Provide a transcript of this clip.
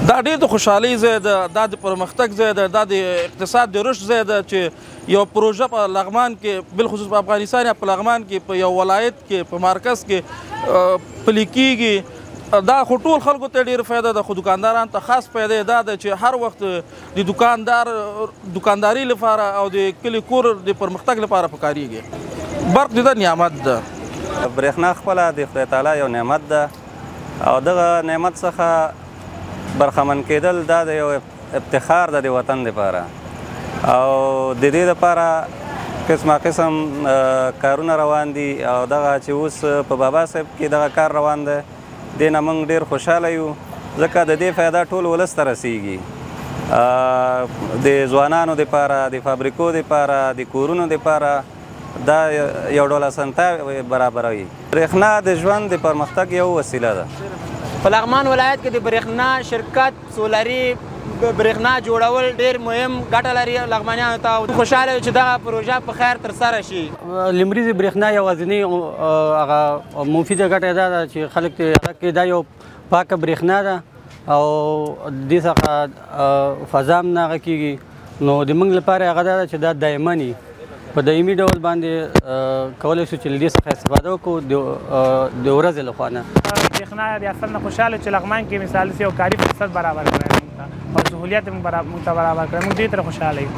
دا ډېر د خوشحالۍ ځای ده، دا د پرمختګ ځای ده، دا د اقتصاد د رشد ځای ده چې یو پروژه په لغمان کې، بالخصوص په افغانستان یا په لغمان کې، په یو ولایت کې، په مرکز کې پلي کېږي. دا خو ټول خلکو ته ډېره فایده ده، خو دکانداران ته خاص فایده دا ده چې هر وخت د دکانداري لپاره او د کلي کور د پرمختګ لپاره پکارېږي. برق د ده نعمت ده. برېښنا خپله د خدای تعالی یو نعمت ده او دغه نعمت څخه برخمن کېدل دا د یو افتخار ده د وطن دپاره، او د دې دپاره قسمه قسم کارونه روان دي. او دغه چې اوس په بابا صاحب کې دغه کار روان دی، دې نه موږ ډېر خوشحاله یو، ځکه د دې فایده ټول ولس ته رسېږي، د ځوانانو دپاره، د فابریکو دپاره، د کورونو دپاره دا یو ډول اسانتیا برابروي. برېښنا د ژوند د پرمختګ یو وسیله ده. په لغمان ولایت کې د برېښنا شرکت سولري برېښنا جوړول ډېر مهم ګټه لري لغمانیانو ته. خوشحاله یو چې دغه پروژه په خیر ترسره شي. لمریزې برېښنا یوازینۍ هغه مفیده ګټه دا ده چې خلک ته هغه کې دا یو پاکه برېښنا ده او دې څخه فضا هم نه هغه کېږي. نو د موږ لپاره هغه دا ده چې دا دایمني په دایمي ډول باندې کولی شو چې له دې څخه استفاده وکړو د ورځې له خوا نه. برېښنا ریاست نه خوشحاله چې لغمان کې مثال یو کاري فرصت برابر کړی موږ ته او سهولیت موږ ته برابر کړی، موږ ډېر ترې خوشحاله یو.